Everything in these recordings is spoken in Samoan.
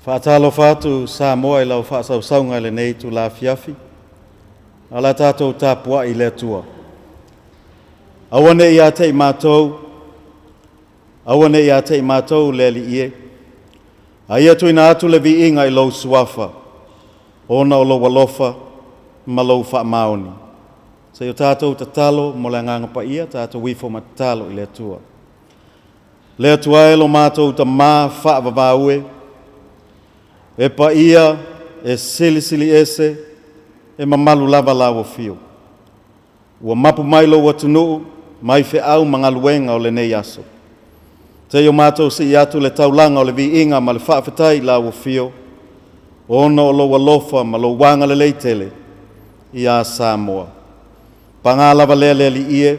Faatalofa atu Samoa i lau faasausauga i lenei itula afiafi, a o le a tatou tapuai i le Atua. Aua ne i ia te i matou, aua ne i ia te i matou le Alii e, a ia tuuina atu le viiga i lou Suafa, ona o lou alofa ma lou faamaoni. Se i o tatou tatalo mo le Agaga Paia, tatou ifo ma tatalo i le Atua. Le Atua e lo matou Tamā faavavau e, e paia, e silisili ese, e mamalu lava lau afio. Ua mapu mai lou atunuu, mai feau ma galuega o lenei aso. Seia o matou sii atu le taulaga o le viiga ma le faafetai i lau afio, ona o lou alofa ma lou agalelei tele ia Samoa. Paga lava lea le Alii e,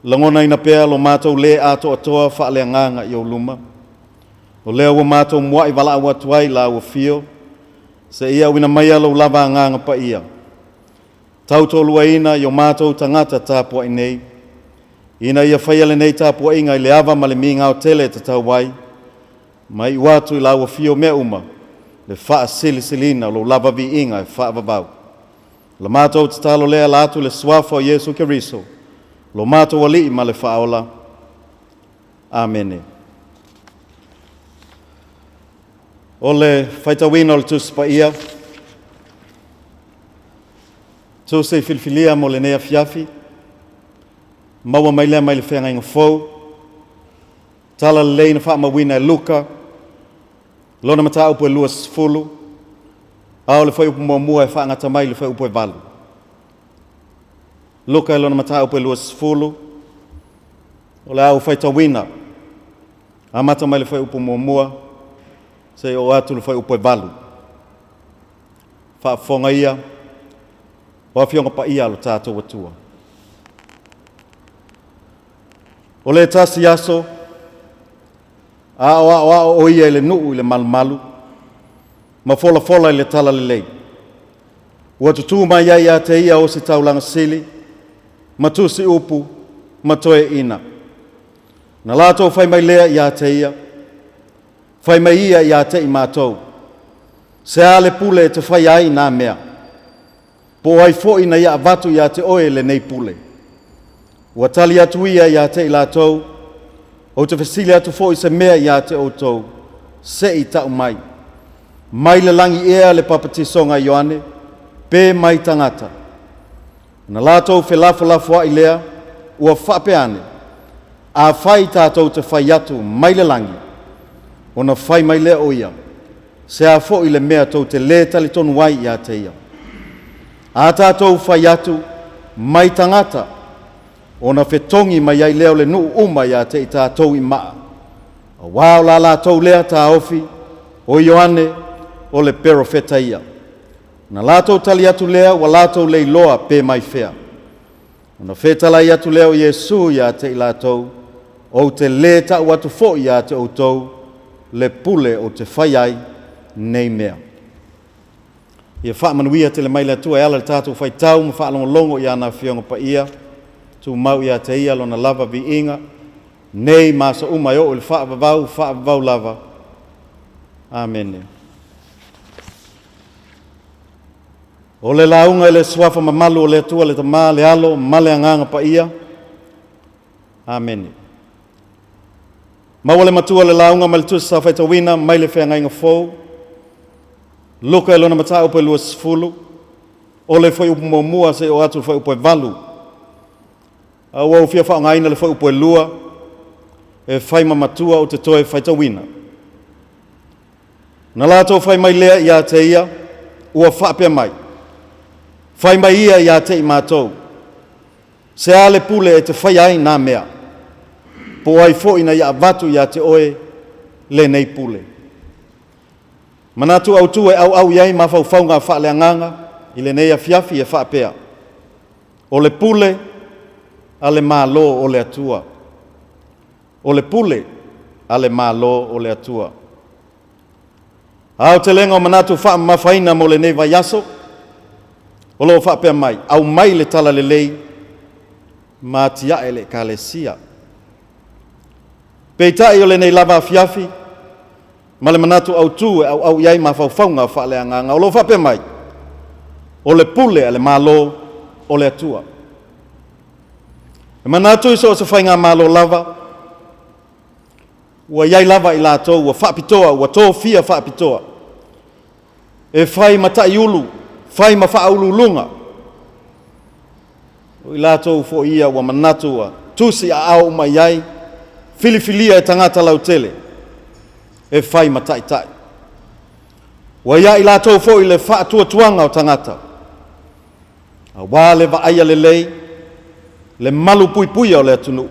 lagonaina pea lo matou lē atoatoa faaleagaga i ou luma. O lea ua matou muai valaau atu ai i lau afio, seia auina maia lou lava Agaga Paia, tautoaluaina i o matou tagata tapuai nei, ina ia faia lenei tapuaiga i le ava ma le migao tele e tatau ai, ma iu atu i lau afio mea uma le faasilisiliina o lou lava viiga e faavavau. O la matou tatalo lea ala atu i le Suafa o Iesu Keriso, lo matou Alii ma le Faaola. Amene. O le faitauina o le Tusi Paia, tusi filifilia mo lenei afiafi, maua mai lea mai le Feagaiga Fou, Tala Lelei na faamauina e Luka, lona mataupu e 20, a o le fuaiupu muamua e faagata mai i le fuaiupu e 8. Luka i lona mataupu e 20, o le a ou faitauina, amata mai le fuaiupu muamua seia oo atu i le fuaiupu e 8. Faafofoga ia, o Afioga Paia a lo tatou Atua. O le tasi aso, a o aoao o ia i le nuu i le malumalu, ma folafola i le talalelei. Ua tutū mai ai ia te ia ositaulaga sili, ma tusi upu, ma toeaiina. Na latou fai mai lea ia te ia, fai mai ia ia te i matou, se a le pule e te faia ai nā mea? Po o ai foi na ia avatu ia te oe lenei pule? Ua tali atu ia ia te i latou, ou te fesili atu foi se mea ia te outou, se i tau mai. Mai le lagi ea le papatisoga a Ioane, pe mai tagata? Na latou felafolafoai lea, ua faapea ane, Afai tatou te fai atu mai le lagi, ona fai mai lea o ia, se a foi le mea tou te lē talitonu ai ia te ia? A tatou fai atu, mai tagata, ona fetogi mai ai lea o le nuu uma ia te i tatou i maa, auā o la latou lea taofi, o Ioane o le perofeta ia. Ona latou tali atu lea ua latou le iloa pe mai fea. Ona fetalai atu lea o Iesu ia te i latou, Ou te lē tau atu foi ia te outou le pule ou te fai ai nei mea. Ia faamanuia tele mai le Atua e ala i le tatou faitau ma faalogologo i ana Afioga Paia, tumau ia te Ia Lona lava viiga, nei ma aso uma e oo i le faavavau, faavavau lava. Amene. O le lauga i le Suafa mamalu o le Atua le Tama, le Alo ma le Agaga Paia. Amene. Maua le matua le lauga mai le Tusi sa faitauina mai le Feagaiga Fou, Luka i lona mataupu e 20, o le fuaiupu muamua seia oo atu i le fuaiupu e 8. A ua ou fia faaaogaina le fuaiupu e 2 e fai ma matua ou te toe faitauina. Na latou fai mai lea ia te ia, ua faapea mai, Fai mai ia ia te i matou, se a le pule e te faia ai nā mea, po o ai foi na ia avatu ia te oe lenei pule. Manatu autu e auau i ai mafaufauga faaleagaga i lenei afiafi e faapea, o le pule a le Malo o le Atua. O le pule a le Malo o le Atua. Aotelega o manatu faamamafaina mo lenei vaiaso, o lo o faapea mai, aumai le talalelei ma atiae le Ekalesia. Peitai o lenei lava afiafi, ma le manatu autu e auau i ai mafaufauga faaleagaga o lo o faapea mai, O le pule a le Malo o le Atua. E manatu i so o se faigamalo lava, ua i ai lava i latou ua faapitoa, ua tofia faapitoa e fai ma taiulu, fai ma faauluuluga. O i latou foi ia ua manatu ua tusiaao uma i ai, filifilia e tagata lautele e fai ma taitai. Ua ia i latou foi le faatuatuaga o tagata, aua le vaaia lelei, le malupuipuia o le atunuu,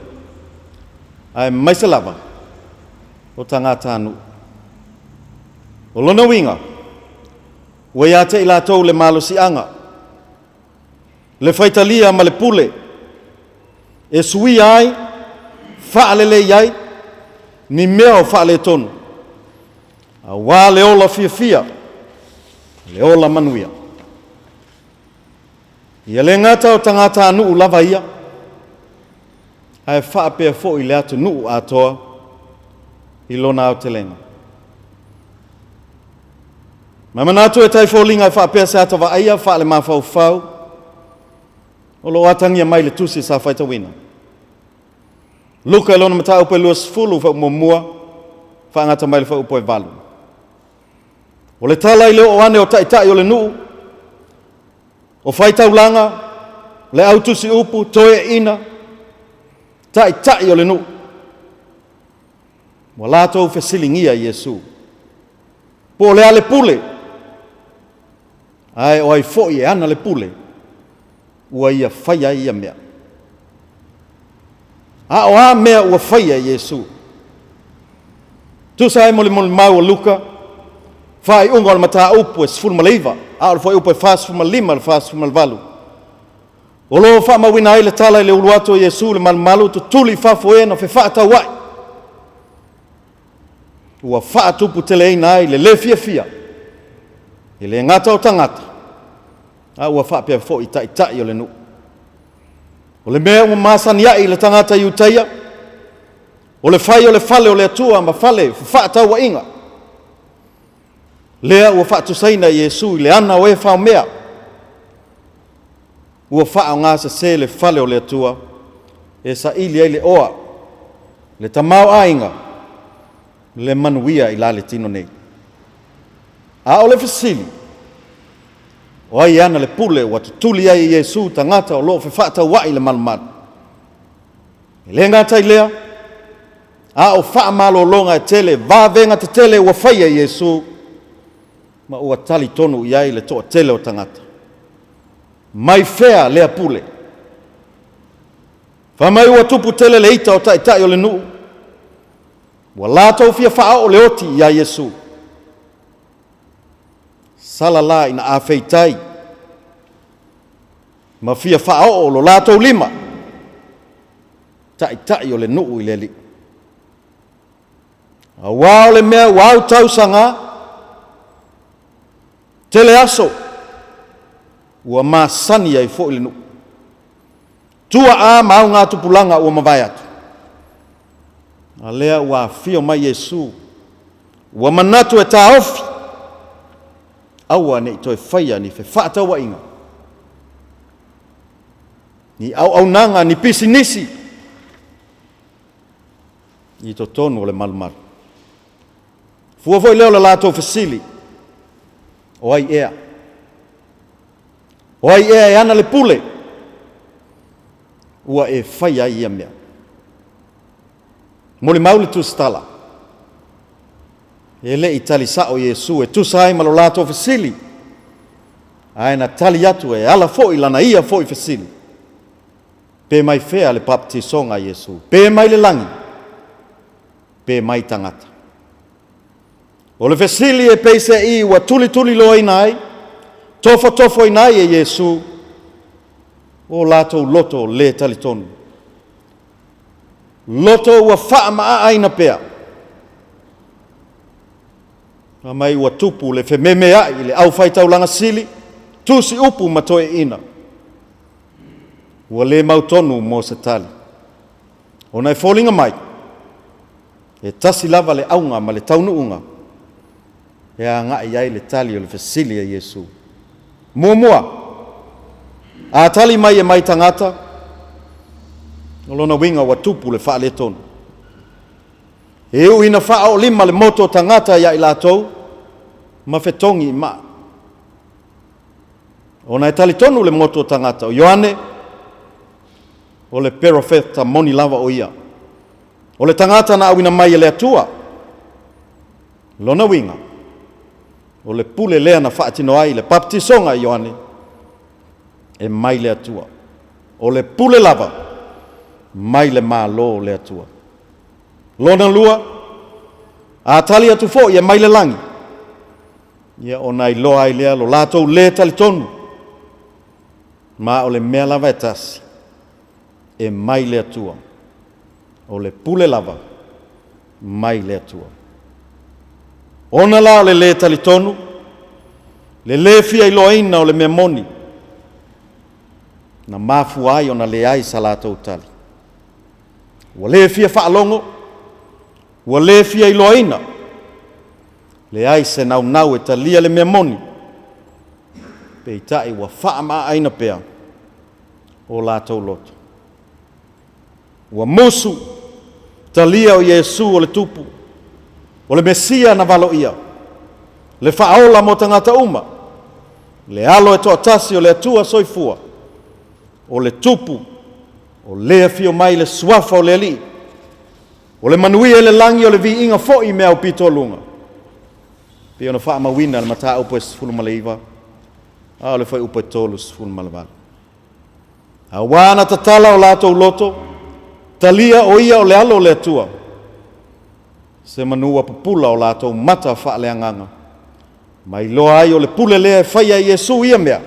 aemaise lava o tagatanuu. O lona uiga, ua ia te i latou le malosiaga, le faitalia ma le pule e suia ai, faalelei ai ni mea o faaletonu, aua le ola fiafia, le ola manuia. Ia le gata o tagatanuu lava ia, ae faapea foi le atunuu atoa i lona aotelega. Ma e manatu e tai foliga e faapea se ata vaaia faalemafaufau o lo o atagia mai le tusi sa faitauina. Luka i lona mataupu e 20 fuaiupu muamua faagata mai le fuaiupu e 8. O le tala i le oo ane o taitai o le nuu, o faitaulaga, le au tusiupu, toeaiina, taitai o le nuu, ua latou fesiligia Iesu, po o le a le pule, ae o ai foi e ana le pule ua ia faia ai ia mea. A o a mea ua faia e Iesu? Tusa ai mo le molimau a Luka, faaiuga o le mataupu e 19, a o le fuaiupu e 45 i le 48. O lo o faamauina ai le tala i le ulu atu o Iesu i le malumalu, tutuli i fafo e na fefaatauai, ua faatuputeleina ai le le fiafia, e le gata o tagata, a ua faapea foi taitai o le nuu. O le mea ua masani ai i le tagata Iutaia, o le fai o le fale o le Atua ma fale fefaatauaiga, lea ua faatusaina e Iesu i le ana o e faomea, ua faaaoga sese le fale o le Atua e saili ai le oa, le tamaoaiga, le manuia i la le tino nei. A o le fesili, o ai e ana le pule ua tutuli ai e Iesu tagata o lo o fefaatauai i le malumalu? E le gata i lea, a o faamalologa e tele, vavega tetele ua faia e Iesu, ma ua talitonu i ai le toatele o tagata. Mai fea lea pule? Fai mai ua tupu tele le ita o taitai o le nuu, ua latou fia faaoo le oti iā Iesu. Sala la ina afeitai ma fia faaoo lo latou lima, taitai o le nuu i le Alii. Aua o le mea ua autausaga, tele aso, ua masani ai foi le nuu. Tuaa ma augatupulaga ua mavae atu. A lea ua afio mai Iesu, ua manatu e taofi, aua ne i toe faia ni fefaatauaiga, ni auaunaga, ni pisinisi i totonu o le malumalu. Fua foi lea o le latou fesili, o ai ea? O ai ea e ana le pule ua e faia ai ia mea? Molimau le tusitala, e le i tali sao Iesu e tusa ai ma lo latou fesili, ae na tali atu e ala foi lana ia foi fesili. Pe mai fea le baptisoga a Iesu? Pe mai le lagi? Pe mai tagata? O le fesili e peiseai ua tulituliloaina ai, tofotofoina ai e Iesu o latou loto le talitonu. Loto ua faamaa pea. Fai mai ua tupu le fememeai i le aufaitaulaga sili, tusiupu ma toeaiina. Ua le mautonu mo se tali. Ona e foliga mai, e tasi lava le auga ma le taunuuga. e agai i ai le tali o le fesili a Iesu. Muamua, a tali mai e mai tagata, o lona uiga ua tupu le faaletonu. E ui ina faaoolima le moto o tagata ia i latou ma fetogi i maa. Ona e talitonu le moto o tagata, o Ioane, o le perofeta moni lava o ia. O le tagata na auina mai e le Atua. Lona uiga, o le pule lea na faatino ai le papatisoga a Ioane, e mai le Atua. O le pule lava mai le Malo o le Atua. Lona lua, a tali atu foi e mai le lagi, ia ona iloa ai lea lo latou lē talitonu, ma o le mea lava e tasi, e mai le Atua. O le pule lava mai le Atua. Ona la o le lē talitonu, le lē fia iloaina o le mea moni, na mafua ai ona leai sa latou tali. Ua lē fia faalogo, ua lē fia iloaina, leai se naunau e talia le mea moni, peitai ua faaamaaina pea o latou loto. Ua musu, talia o Iesu o le Tupu, o le Mesia na valoia, le Faaola mo tagata uma, le Alo e toatasi o le Atua Soifua, o le Tupu, o le afio mai le Suafa o le Alii, o le manuia i le lagi, o le viiga foi i mea aupito luga. Pei ona faamauina le mataupu e 19, a o le fuaiupu e 38. Auā na tatala o latou loto, talia o ia o le Alo o le Atua, se manu ua pupula o latou mata faaleagaga, ma iloa ai o le pule lea e faia e Iesu ia mea,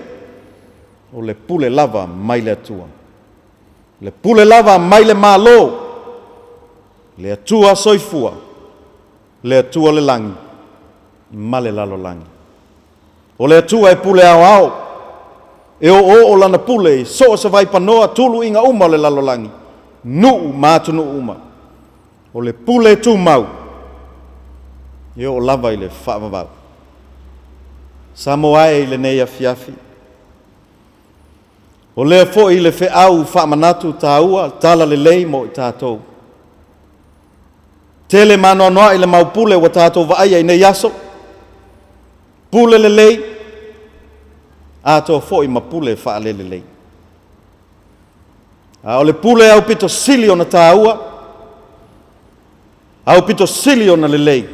o le pule lava mai le Atua. Le pule lava mai le Malo, le Atua Soifua, le Atua o le lagi ma le lalolagi. O le Atua e pule aoao, e oooo lana pule i so o se vaipanoa tuluiga uma o le lalolagi, nuu ma atunuu uma. O le pule tumau, e oo lava i le faavavau. Samoa e i lenei afiafi, o lea foi le feau faamanatu taua talalelei mo i tatou. Tele ma anoanoai le mau pule ua tatou vaaia i nei aso, pule lelei, atoa foi ma pule faalelelei. A o le pule aupito sili ona taua, aupito sili ona lelei,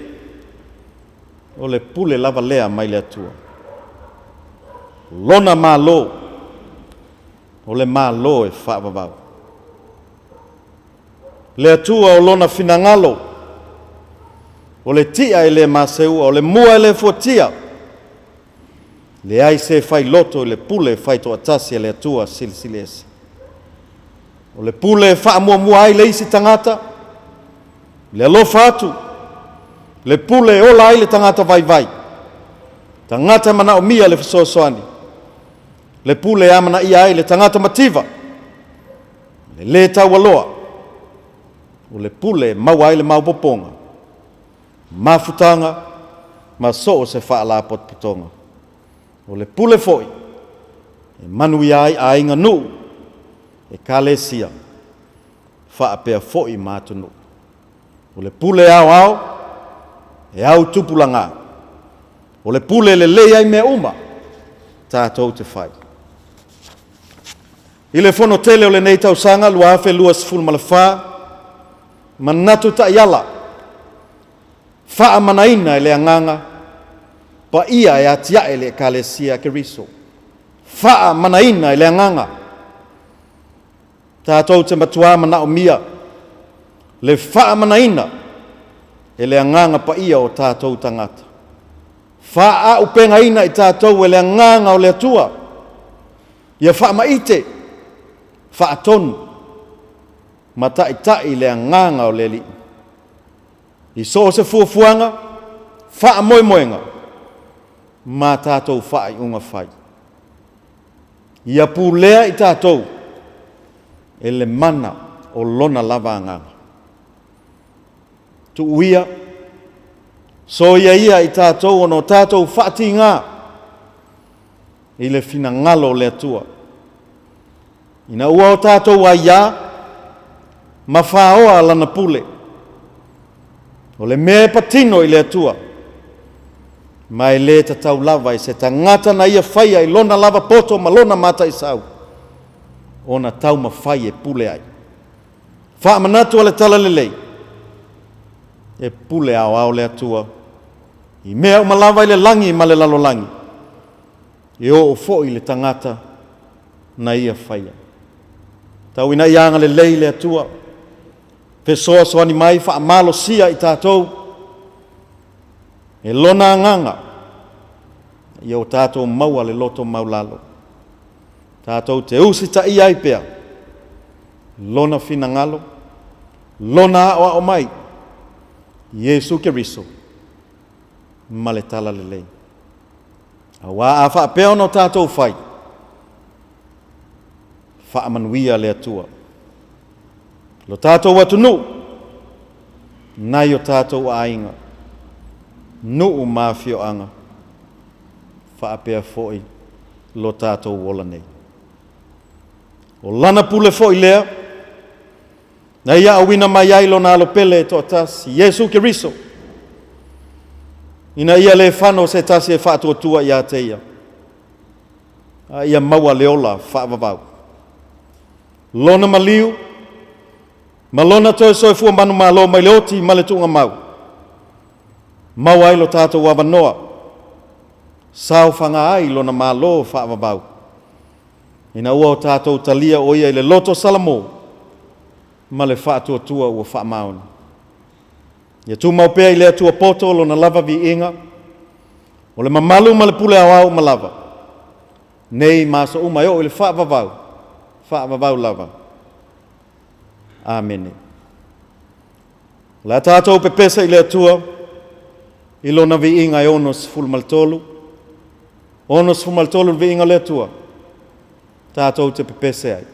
o le pule lava lea mai le Atua. Lona Malo, o le Malo e faavavau. Le Atua o lona finagalo, o le tia e le maseua, o le mua e le fuatia, leai se failoto i le pule faitoatasi a le Atua Silisili Ese. O le pule e faamuamua ai le isi tagata, le alofa atu, le pule e ola ai le tagata vaivai, tagata manaomia le fesoasoani, le pule e amanaia ai le tagata mativa, le lē taualoa, o le pule e maua ai le maopoopoga, mafutaga ma so o se faalapotopotoga. O le pule foi e manuia ai aiga, nuu, ekalesia, faapea foi ma atunuu. O le pule aoao e au tupulaga. O le pule e lelei ai mea uma tatou te fai. I le fono tele o lenei tausaga 2024, manatu taiala, faamanaina e le agaga paia e atiae le Ekalesia a Keriso. Faamanaina e le agaga. Tatou te matuā manaomia le faamanaina e le agaga paia o tatou tagata. Faaaupegaina i tatou e le agaga o le Atua. Ia faamaite, faatonu, ma taitai le agaga o le Alii. I so o se fuafuaga, faamoemoega, ma tatou faaiuga fai. Ia pulea i tatou e le mana o lona lava agaga. Tuuia, Soia ia i tatou ona o tatou faatiga i le finagalo o le Atua. Ina ua o tatou aiā ma faoa Lana pule, o le mea e patino i le Atua, ma e lē tatau lava i se tagata na ia faia i lona lava poto ma lona mataisau, ona taumafai e pule ai. Faamanatu a le Talalelei, e pule aoao le Atua i mea uma lava i le lagi ma le lalolagi, e oo foi i le tagata na ia faia. Tau ina ia agalelei le Atua, fesoasoani mai faamalosia i tatou e lona agaga, ia o tatou maua le loto maulalo, tatou te usitaia ai pea lona finagalo, lona aoao mai, Iesu Keriso ma le Talalelei. Auā a faapea ona o tatou fai, faamanuia le Atua. Lo tatou atunuu, nai o tatou aiga, nuu ma afioaga, faapea foi lo tatou ola nei. O lana pule foi lea, na ia auina mai ai lona alo pele e toatasi, Iesu Keriso, ina ia le fano se tasi e faatuatua ia te ia, a ia maua le ola faavavau. Lona maliu ma lona toe soifua manumalo mai le oti ma le tuugamau, maua ai lo tatou avanoa, saofaga ai lona malo faavavau, ina ua o tatou talia o ia i le loto salamo ma le faatuatua ua faamaoni. Ia tumau pea i le Atua poto lona lava viiga, o le mamalu ma le pule aoao uma lava, nei ma aso uma e oo i le faavavau, faavavau lava. Amene. O le a tatou pepese i le Atua i lona viiga e 63, 63 le viiga o le Atua, tatou te pepese ai.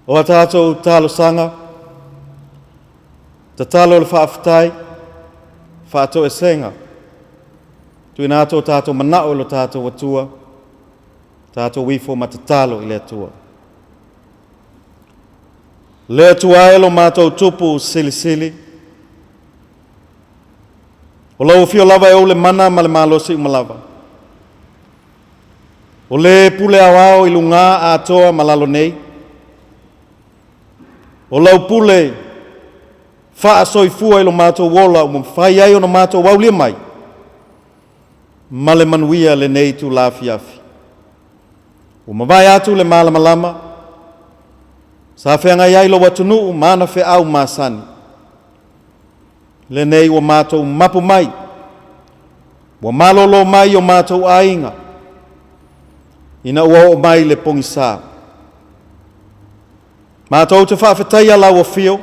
O a tatou talosaga, tatalo o le faafetai, faatoesega, tuuina atu o tatou manao i lo tatou Atua, tatou ifo ma tatalo i le Atua. Le Atua e lo matou tupu silisili, o lau afio lava e ou le mana ma le malosi uma lava. O le pule aoao i luga atoa ma lalo nei, o lau pule faasoifua i lo matou ola ua mafai ai ona matou aulia mai ma le manuia lenei itula afiafi. Ua mavae atu le malamalama, sa feagai ai lou atunuu ma ana feau masani. Lenei ua matou mapu mai, ua malolo mai o matou aiga, ina ua oo mai le pogisa. Matou te faafetaia lau afio,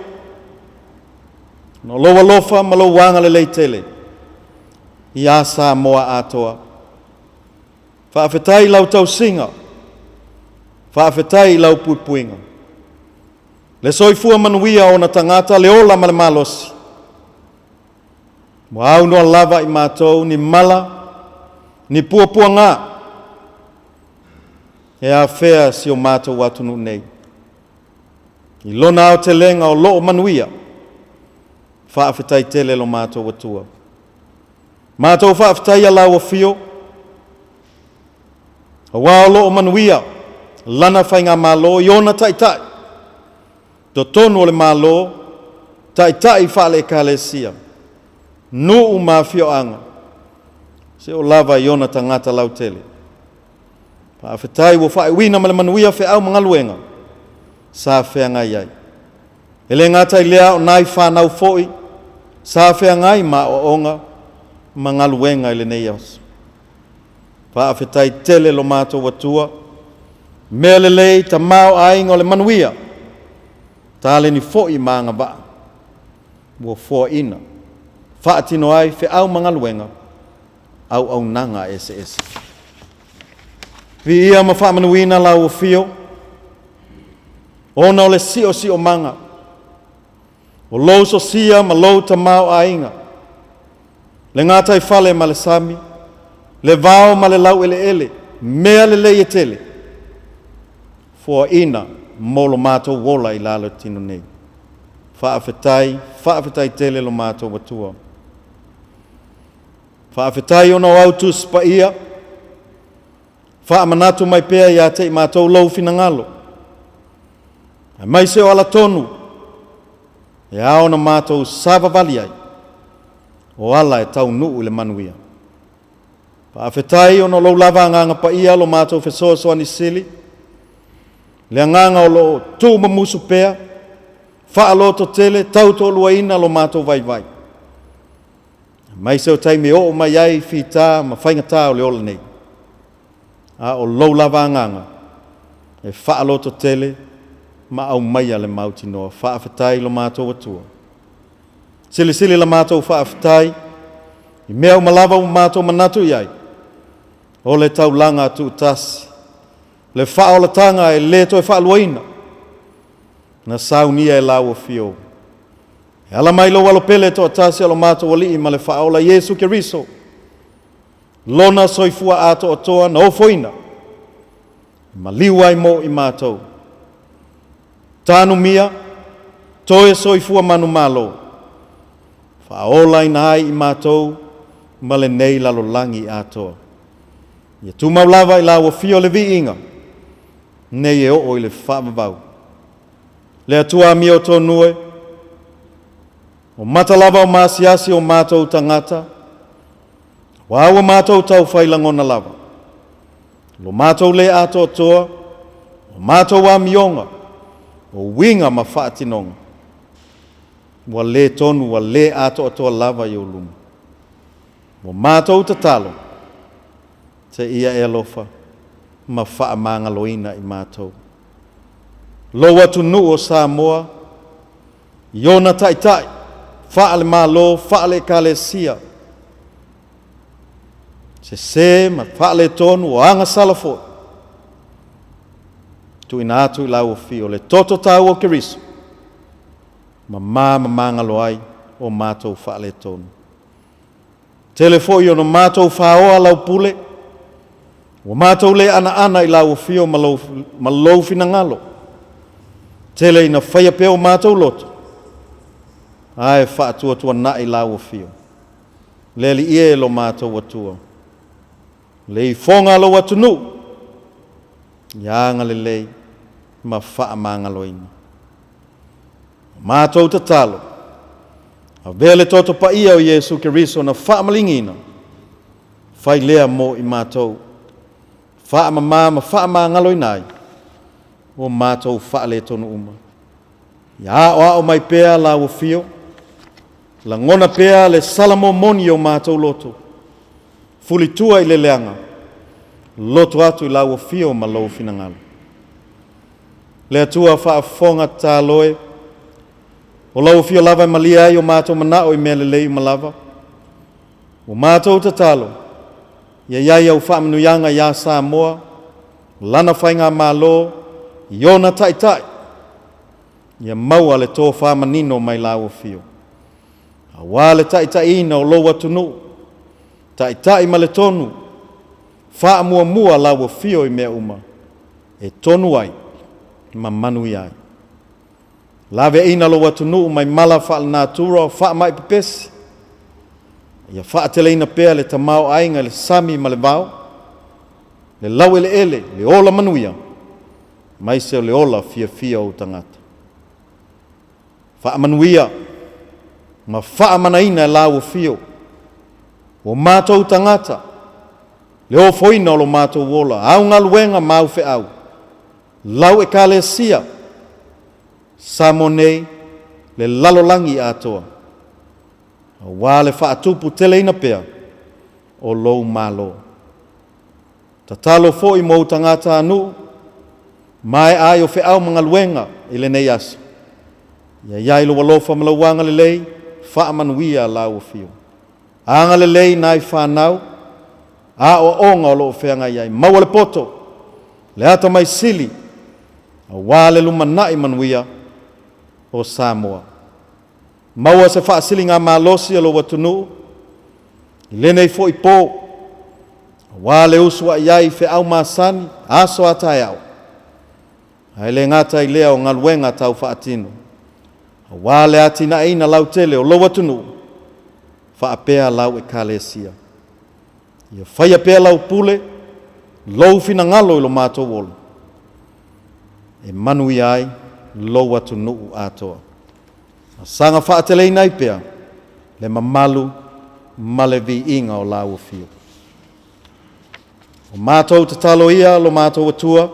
ona o lou alofa ma lou agalelei tele ia Samoa atoa. Faafetai i lau tausiga, faafetai i lau puipuiga. Le soifua manuia o ona tagata, le ola ma le malosi, ua aunoa lava i matou ni mala, ni puapuaga e afea si o matou atunuu nei. I lona aotelega o lo o manuia, faafetai tele lo matou Atua. Matou faafetaia lau afio, aua o lo o manuia lana Faigamalo i ona taitai, totonu o le Malo, taitai faale-Ekalesia, nuu ma afioaga, seia oo lava i ona tagata lautele. Faafetai ua faaiuina ma le manuia feau ma galuega sa feagai ai. E le gata i lea a o nai fanau foi sa feagai ma aoaoga ma galuega i lenei aso. Faafetai tele lo matou Atua, mea lelei, tamaoaiga o le manuia, taleni foi ma agavaa ua foaina, faatino ai feau ma galuega, auaunaga eseese. Viia ma faamanuina lau afio, ona o le siosiomaga, o lou sosia ma lou tamaoaiga, le gataifale ma le sami, le vao ma le laueleele, mea lelei e tele, foaina mo lo matou ola i lalo tino nei. Faafetai, faafetai tele lo matou Atua. Faafetai ona o au Tusi Paia, faamanatu mai pea ia te i matou lou finagalo, aemaise o ala tonu e ao ona matou savavali ai, o ala e taunuu i le manuia. Faafetai ona o lou lava Agaga Paia lo matou fesoasoani sili, le agaga o lo o tuumumusu pea, faalototele, tautoaluaina lo matou vaivai, aemaise o taimi e oo mai ai fita ma faigata o le ola nei. A o lou lava agaga e faalototele ma aumaia le mautinoa. Faafetai lo matou Atua. Silisili la matou faafetai i mea uma lava ua matou manatu i ai, o le taulaga tuutasi, le faaolataga e le toe faaluaina, na saunia e lau afio. E ala mai lou Alo pele e toatasi o lo matou Alii ma le Faaola Iesu Keriso, lona soifua atoatoa na ofoina, e maliu ai mo i matou. Tanumia, toe soifua manumalo, faaolaina ai i matou ma lenei lalolagi atoa. Ia tumau lava i lau afio le viiga, nei e oo i le faavavau. Le Atua amiotonu e, o mata lava o maasiasi o matou tagata, aua ua matou taufai lagona lava, lo matou le atoatoa, o matou amioga, o uiga ma faatinoga, ua le tonu, ua le atoatoa lava i ou luma. Ua matou tatalo, seia e alofa ma faamagaloina i matou. Lou atunuu o Samoa, i ona taitai, faale-Malo, faale-Ekalesia, sese ma faaletonu, o agasala foi. Tuuina atu i lau afio le toto taua o Keriso, mamā ma magalo ai o matou faaletonu. Tele foi ona matou faoa lau pule, ua matou le anaana i lau afio ma lou, ma lou finagalo. Tele ina faia pea o matou loto, ae faatuatuanai lau afio. Le Alii e lo matou Atua, le ifoga a lou atunuu, ia agalelei ma faamagaloina. Matou tatalo, avea le toto paia o Iesu Keriso na faamaligiina, fai lea mo i matou, faamama ma faamagaloina ai o matou faaletonu uma. Ia aoao mai pea lau afio, lagona pea le sala momoni o matou loto, fulitua i le leaga, loto atu i lau afio ma lou finagalo. Le Atua faafofoga tatalo e, o lau afio lava e malie ai o matou manao i mea lelei uma lava. Ua matou tatalo, ia i ai au faamanuiaga iā Samoa, lana faigamalo, i ona taitai, ia maua le tofa manino mai lau afio. Aua le taitaiina o lou atunuu, taitai ma le tonu, faamuamua lau afio i mea uma, e tonu ai ma manuia ai. Laveaina lou atunuu mai mala faalenatura o faamai pepesi, ia faateleina pea le tamaoaiga i le sami ma le vao, le laueleele, le ola manuia, aemaise o le ola fiafia o ou tagata. Faamanuia ma faamanaina e lau afio o matou tagata, le ofoina o lo matou ola, au galuega ma au feau, lau Ekalesia, Samoa nei, le lalolagi atoa, aua le faatuputeleina pea o lou Malo. Tatalo foi mo ou tagatanuu, maea ai o feau ma galuega i lenei aso. Ia i ai lou alofa ma lou agalelei, faamanuia lau afio. Agalelei nai fanau, aoaoga o lo o feagai ai. Maua le poto, le atamai sili, aua le lumanai manuia o Samoa. Maua se faasiligamalosi a lou atunuu i lenei foi po, aua le usu ai ai i feau masani, aso a taeao, ae le gata i lea o galuega tau faatino, aua le atinaeina lautele o lou atunuu, faapea lau Ekalesia. Ia faia pea lau pule, lou finagalo i lo matou ola, e manuia ai lou atunuu atoa. Saga faateleina ai pea le mamalu ma le viiga o lau afio. O matou tatalo ia lo matou Atua,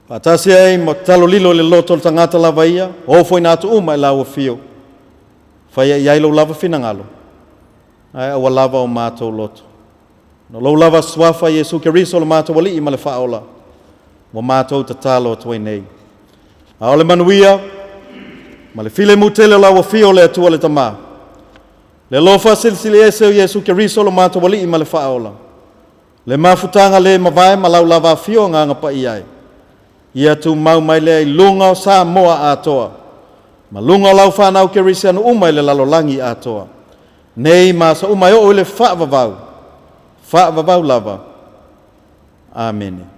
faatasi ai ma tatalo lilo i le loto o le tagata lava ia, ofoina atu uma i lau afio, faia i ai lou lava finagalo, ae aua lava o matou loto. No lou lava suafa Iesu Keriso lo matou Alii ma le Faaola, ua matou tatalo atu ai nei. A o le manuia ma le filemu tele o lau afio o le Atua le Tama, le alofa silisili ese o Iesu Keriso lo matou Alii ma le Faaola, le mafutaga le mavae ma lau lava afio Agaga Paia e, ia tumau mai lea i luga o Samoa atoa, ma luga o lau fanau kerisiano uma i le lalolagi atoa, nei ma aso uma e oo i le faavavau, faavavau lava. Amene.